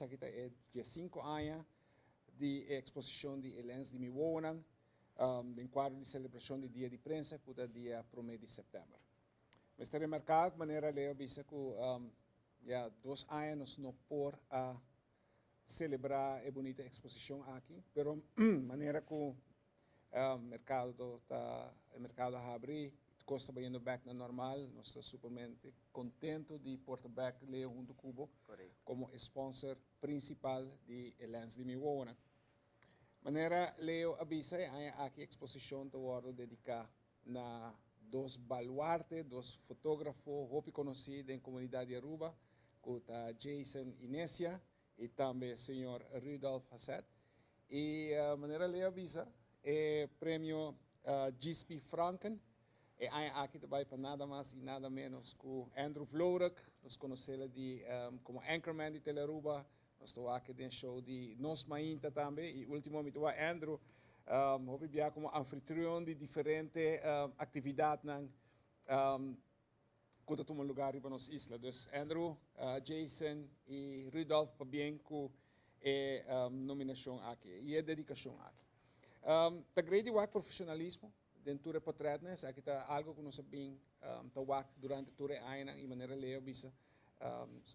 Esaki ta e 15 aña di exposicion di e Lens di Mi Wowonan, den cuadro di celebracion di Dia di Prensa, cu ta dia 1 di september. Mester remarca, manera Leo a bisa, cu ya 2 aña nos no por a celebra e bunita exposicion aki, pero manera cu mercado ta, e mercado a habri, cos ta bayendo back na normal, nos ta supermente contento di por ta back, Leo, hunto cu bo como sponsor principal di Lens di Mi Wowonan. Manera Leo a bisa, aki exposicion ta wordo dedica na dos baluarte, dos fotografo hopi conoci den comunidad di Aruba, cu ta Jason Inesia y tambe señor Rudolf Hasset. Y manera Leo a bisa, e premio GSP Franken, e aki tambe pa nada mas y nada menos cu Andrew Vlorek, nos conoce como anchorman di Telearuba, nos ta aki den show di Nos Mainta tambe, y ultimamente Andrew hopi bia como anfitrion di diferente actividadnan cu ta tuma luga riba nos isla. Dus Andrew, Jason y Rudolf, pabien cu e nominacion aki y e dedicacion aki. Ta great wak profesionalismo den tur e portretnan, aki ta algo cu nos a bin ta wak durante tur e aña y manera Leo a bisa,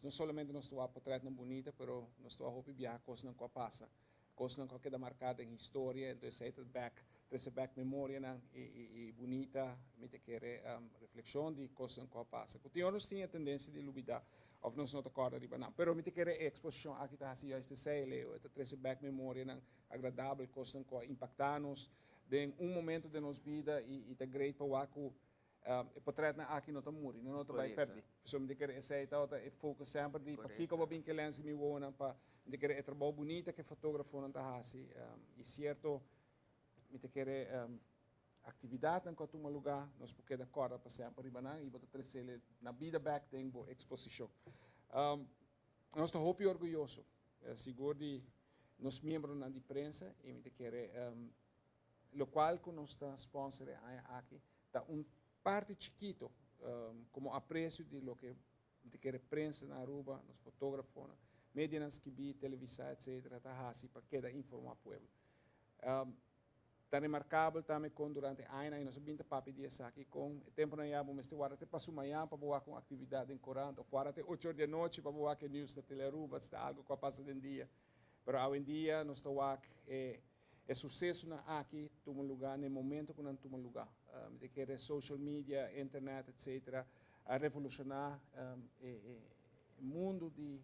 no solamente nos ta wak portretnan bunita, pero nos ta hopi biaha cosnan cu a pasa, cosnan cu keda marca den historia, anto esey ta back, trece back memorianan y bunita, mi ta kere reflexion di cosnan cu a pasa. Cu tin nos tin tendencia di lubida, of nos no ta corda riba nan. Pero mi ta kere exposicion aki ta hasi juist esey, Leo, ta trece back memorianan agradabel, cosnan cu a impacta nos den un momento di nos bida y ta great pa wak cu e portretnan aki no ta muri, no ta bay perdi. So mi ta kere esey ta e focus semper di pakico bo bin cu Lens di Mi Wowonan, pa mi ta kere e trabou bunita cu fotografonan ta hasi y cierto, mi ta kere, actividadnan cu a tuma luga, nos por keda corda pa semper riba nan y bo ta trece na bida back den bo exposicion. Nos ta hopi orguyoso, sigur di nos miembronan di prensa, y mi ta kere locual cu nos ta sponsor aki ta un parti chikito como aprecio di loke mi ta kere prensa na Aruba, nos fotografonan, media skirbi, televisa, etc., ta hasi pa keda informa pueblo. Ta remarcabel tambe con durante aña nos a bin ta papia di esaki, con e temponan ya bo mester warda te paso mañan pa bo wak un actividad den corant, of warda te 8 or di anochi pa bo wak e news na Telearuba, si ta algo cu a pasa den dia. Pero awendia nos ta wak e sucesonan aki tuma luga na momento cu nan tuma luga. Di cu social media, internet, etc., a revoluciona e mundo di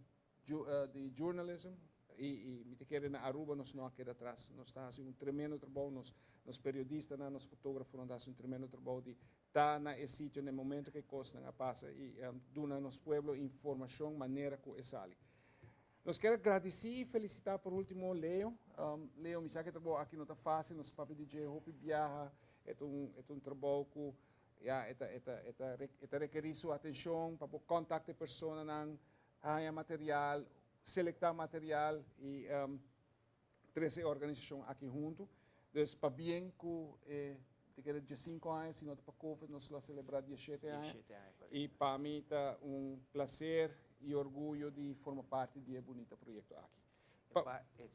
journalism y mi ta kere na Aruba nos no a keda atras. Nos ta haciendo un tremendo trabou, nos periodistanan, nos fotografonan ta haciendo un tremendo trabou di ta na e sitio na momento cu cosnan a pasa y duna nos pueblo informacion manera cu e sali. Nos kier gradici y felicita por ultimo Leo. Leo, mi sa cu e trabou aki no ta facil, nos a papia di dje hopi biaha, e ta un trabou cu ja, e ta rekeri su atencion pa contacta personanan, haya material, selecta material y trece organisacion aki hunto. Dus pabien cu di cu 5 aña, si no pa COVID, nos lo celebra 17 aña. 17 aña. Y pa mi ta un placer y orguyo di forma parti di e bunita proyecto aki.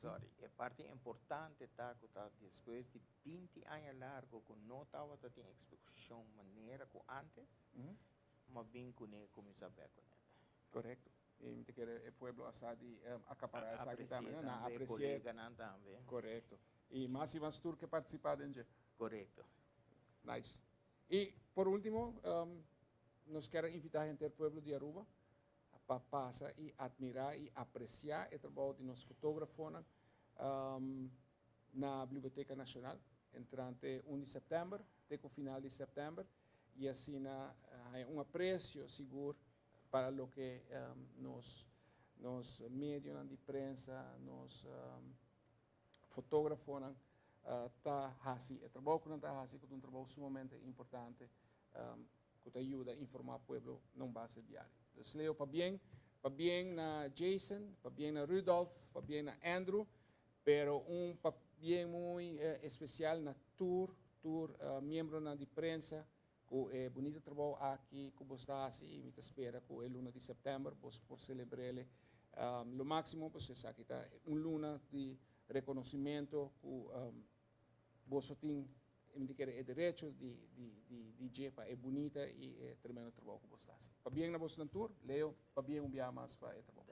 Sorry, e parti importante ta cu ta despues di 20 aña largo cu no tabata tin exposicion manera cu antes, m'a bin cune cuminsa bek cune. Corecto. Y mi ta kere e pueblo a sa di acapara esaki tambe, no? Na tambe, aprecia. Coleganan tambe. Corecto. Y mas tur cu participa den dje. Corecto. Nice. Y por ultimo, nos kier invita henter pueblo di Aruba pa pasa y admira y aprecia e trabou di nos fotografonan na Biblioteca Nacional, entrante 1 di september, te final di september, y asina un aprecio sigur pa loke nos medio di prensa, nos fotografonan ta hasi, e trabou cu nan ta hasi, cu ta un trabou sumamente importante, cu ta yuda informa pueblo na un base diario. Dus Leo, pabien na Jason, pabien na Rudolf, pabien na Andrew, pero un pabien muy especial na tur miembronan di prensa, cu e bunita trabou aki cu boso ta hasi, y mi ta spera cu e luna di september boso por celebra. Lo maximo, pues esaki ta un luna di reconocimento cu boso tin e derecho di dje pa e bunita y tremendo trabou cu boso ta haci. Pabien na boso tur. Leo, pabien un biaha mas pa e trabou.